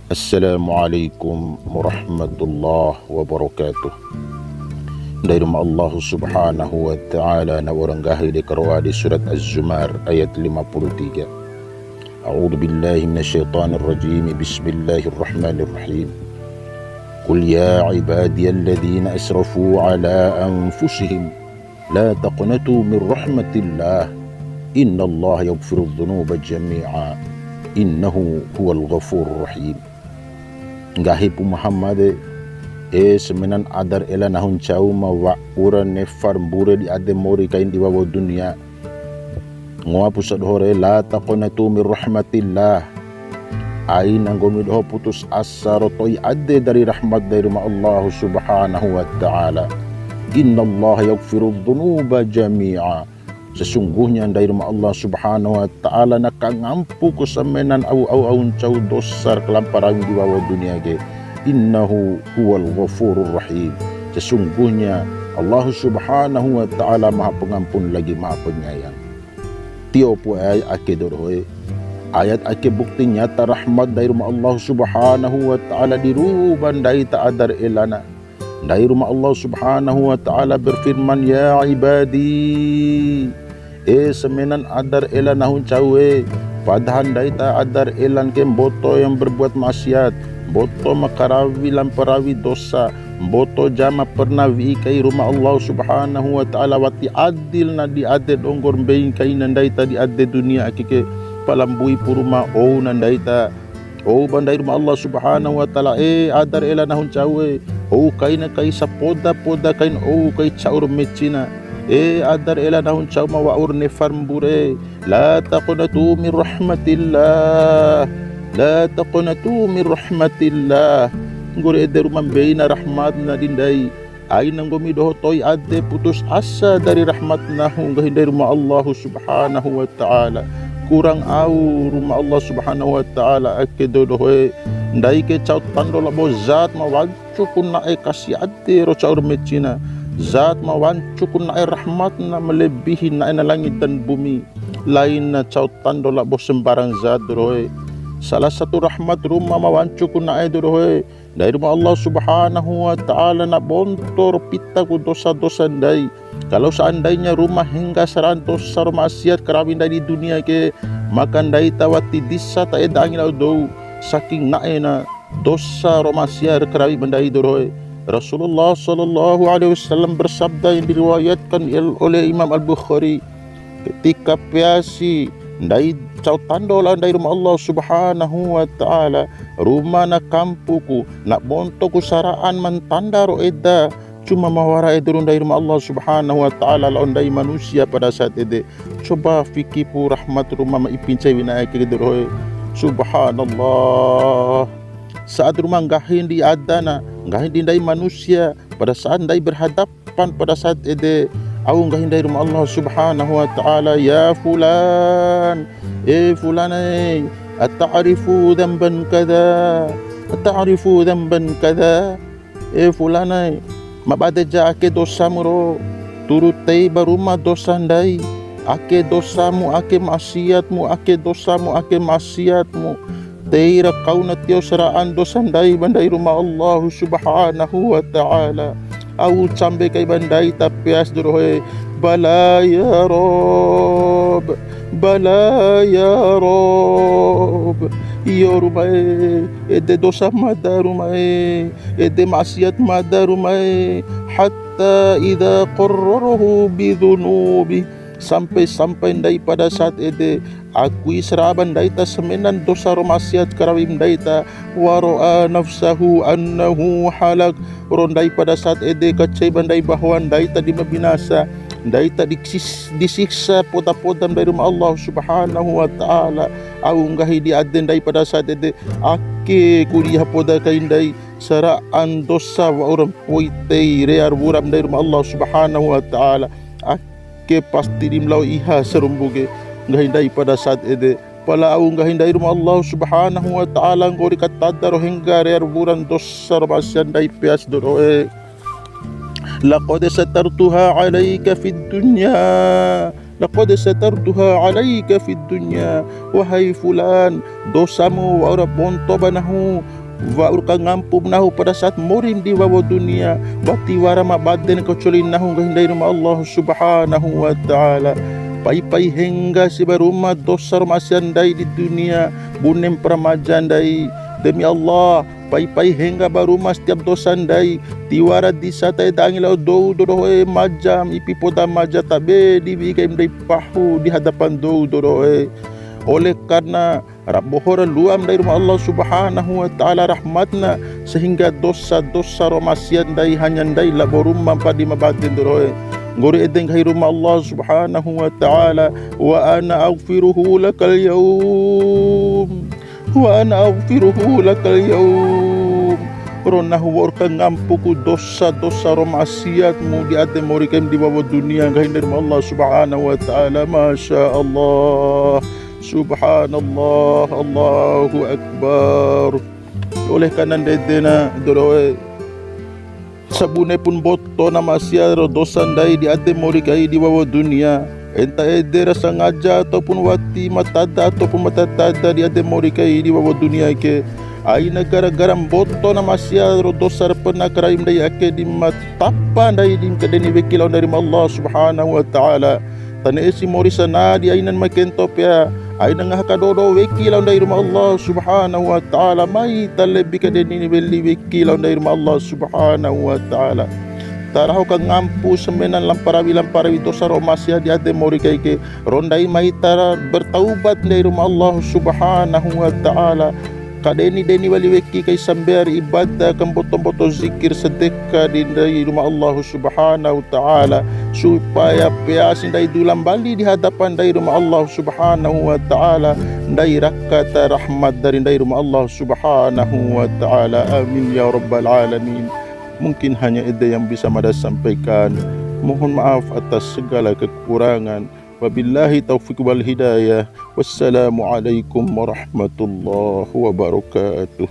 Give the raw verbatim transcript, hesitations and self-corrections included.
Assalamualaikum warahmatullahi wabarakatuh. Ndai Ruma Allah Subhanahu wa Ta'ala, na wa'ura nggahi di karo'a di surat Az-Zumar ayat lima puluh tiga. A'udzu billahi minasyaitonir rajim. Bismillahirrahmanirrahim. Qul ya ibadiyalladzina asrafu ala anfusihim la taqnatu min rahmatillah, innallaha yaghfirudz dzunuba jami'a, innahu huwal ghafurur rahim. Nggahipu Muhammad e, e samenan adar ela nahu ncau ma wa'ura nefar mbure di ade mori kain di wawo dunia. Ngoapu sia doho re, la taqnatu min rahmatillah. Aina nggomi doho putus asa ro to'i ade dari rahmat ndai Ruma Allah Subhanahu wa Ta'ala. Innallaha yaghfirudz dzunuba jami'a. Sesungguhnya ndai Ruma Allah Subhanahu wa Ta'ala na kangampuku samenan au, au, au ncau dosa ra kalampa rawi di wawo dunia ke. Innahu huwal ghafurur rahim. Sesungguhnya Allah Subhanahu wa Ta'ala Maha Pengampun lagi Maha Penyayang. Tiopu ayat ake doho e. Ayat ake bukti nyata rahmat ndai Ruma Allah Subhanahu wa Ta'ala di ruba ndai ta adar elana. Ndai Ruma Allah Subhanahu wa Ta'ala berfirman, "Ya ibadi, e samenan adar ela nahu ncau e." Padahal ndai ta adar elan ke mboto yang berbuat maksiat, mboto ma karawi lampa rawi dosa, mboto ja ma pernah wi'i kai Ruma Allah Subhanahu wa Ta'ala wati adil na di ade donggor mbei kaina ndai ta di ade dunia ake ke, pala mbuipu Ruma ou na ndai ta. Ou ba ndai Ruma Allah Subhanahu wa Ta'ala, e adar ela nahu ncau e, ou kaina kai sapoda-poda kain ou kai ca'ur mecina. E adar ela nahu ncau ma wa'ur nefar mbure. La taqnatu min rahmatillah. La taqnatu min rahmatillah. Nggori ede Ruma mbeina rahmatna di ndai. Aina nggomi doho to'i ade putus asa dari rahmat nahu nggahi ndai Ruma Allahu Subhanahu wa Ta'ala. Kurang au Ruma Allah Subhanahu wa Ta'ala ake dou doho e. Ndai ke cau tando labo zat ma wancuku na'e kasi ade ro ca'ur mecina. Zat ma wancuku na'e rahmatna melebihi na'e na langit dan bumi. Laina cau tando labo sembarang zat dou doho e. Salah satu rahmat Ruma ma wancuku na'e dou doho e. Ndai Ruma Allah Subhanahu wa Ta'ala na bonto ro pitaku dosa-dosa ndai. Kalau seandainya Ruma hengga sara'an dosa ro maksiat karawi ndai di dunia ke, maka ndai ta wati disa ta eda angi labo dou, saking na'ena dosa ro maksiat karawi ba ndai dou doho e. Rasulullah sallallahu alaihi wasallam bersabda yang diriwayatkan el-, oleh Imam Al-Bukhari, ketika peasi ndai cau tando lao ndai Ruma Allah Subhanahu wa Ta'ala, Ruma na kampuku, na bontoku sara'an ma ntanda ro eda, cuma ma wara ede ro ndai Ruma Allah Subhanahu wa Ta'ala lao ndai manusia pada saat ede. Coba fikipu rahmat Ruma ma ipi ncewi na'e ke dou doho e. Subhanallah. Saat Ruma nggahi ndi adana, nggahi ndi ndai manusia, pada saat ndai berhadap pan pada saat ede, au nggahi ndai Ruma Allah Subhanahu wa Ta'ala, "Ya fulan, e fulan e, ata'rifu dzamban kadza? Ata'rifu dzamban kadza? E fulan e, ma bade ja ake dosamu ro, turu tei ba Ruma dosa ndai, ake dosamu, ake maksiatmu, ake dosamu, ake maksiatmu." Tei ra kau na tio sara'an dosa ndai ba ndai Ruma Allahu Subhanahu wa Ta'ala. Au cambe kai ba ndai ta peas dou doho e. Bala ya Rob, bala ya Rob. Iyo Ruma e, ede dosa mada Ruma e, ede maksiat mada Ruma e. Hatta idza qarrarahu bi dzunubi. Sampai-sampai ndai pada saat ede akui sara'a ba ndai ta samenan dosa ro maksiat karawi ndai ta, wa ra'a nafsahu annahu halak, ro ndai pada saat ede kacei ba ndai bahwa ndai ta di ma binasa, ndai ta diksis-, disiksa poda-poda ndai Ruma Allah Subhanahu wa Ta'ala. Au nggahi di ade ndai pada saat ede, ake kuliah poda kai ndai sara'an dosa wa'ura mpoi tei rea ra wura ndai Ruma Allah Subhanahu wa Ta'ala. Ake pasti di ma lao iha sarumbu ke nggahi ndai pada saat ede. Pala au nggahi ndai Ruma Allah Subhanahu wa Ta'ala nggori katada ro hengga rea ra wura dosa ro maksiat ndai peas dou doho e. Laqad satartuha 'alaika fid dunya laqad satartuha alaika fid dunya. Wahai fulan, dosamu wa'ura bonto ba nahu, wa'ur kangampu ba nahu pada saat morim di wawo dunia, wati wara ma baden kacoli nahu nggahi ndai Ruma Allah Subhanahu wa Ta'ala. Pai-pai hengga si ba Ruma dosa ro maksiat ndai di dunia, bunem pra maja ndai. Demi Allah, pai-pai hengga ba Ruma setiap dosa ndai, tiwara disa ta eda angi lao dou dodoho e maja, ipi poda maja tabe di wi'i kaim ndai pahu di hadapan dou dodoho e. Oleh karena ra boho ra luam ndai Ruma Allah Subhanahu wa Ta'ala rahmatna, sehingga dosa-dosa ro maksiat ndai hanya ndai labo Ruma mpa di ma baden dodoho e. Nggori ede nggahi Ruma Allah Subhanahu wa Ta'ala, "Wa ana aghfiruhu lakal yaum. Wa ana aghfiruhu lakal yaum." Ro nahu wa'ur kangampuku dosa-dosa ro maksiatmu di ade mori kaim di wawo dunia nggahi ndai Ruma Allah Subhanahu wa Ta'ala. Masya Allah. Subhanallah. Allahu Akbar. Oleh karena ndede na dodoho e, sabune pun mboto na maksiat ro dosa ndai di ade mori kai di wawo dunia, enta ede ra sangaja ataupun wati ma tada ataupun ma tatada di ade mori kai di wawo dunia ke, aina gara-gara mboto na maksiat ro dosa ra pernah karaim ndai ake di ma tapa ndai di ma kadeni weki lao ndai Ruma Allah Subhanahu wa Ta'ala. Tane'e si mori sana di aina ma kento pea, aina ngaha kadodo weki lao ndai Ruma Allah Subhanahu wa Ta'ala, mai ta lebi kadeni weli weki lao ndai Ruma Allah Subhanahu wa Ta'ala. Ta raho kangampu samenan lampa rawi lampa rawi dosa ro maksiat di ade mori kai ke, ro ndai mai ta ra bertaubat ndai Ruma Allah Subhanahu wa Ta'ala. Kadeni-deni wali weki kai sambea ri ibadah, kamboto-mboto zikir, sedekah di ndai Ruma Allah Subhanahu wa Ta'ala, supaya pea si ndai dula mbali di hadapan ndai Ruma Allah Subhanahu wa Ta'ala, ndai raka ta rahmat dari ndai Ruma Allah Subhanahu wa Ta'ala. Amin ya rabbal alamin. Mungkin hanya ede yang bisa mada sampaikan. Mohon maaf atas segala kekurangan. Wabillahi taufiq wal hidayah. Wassalamualaikum warahmatullahi wabarakatuh.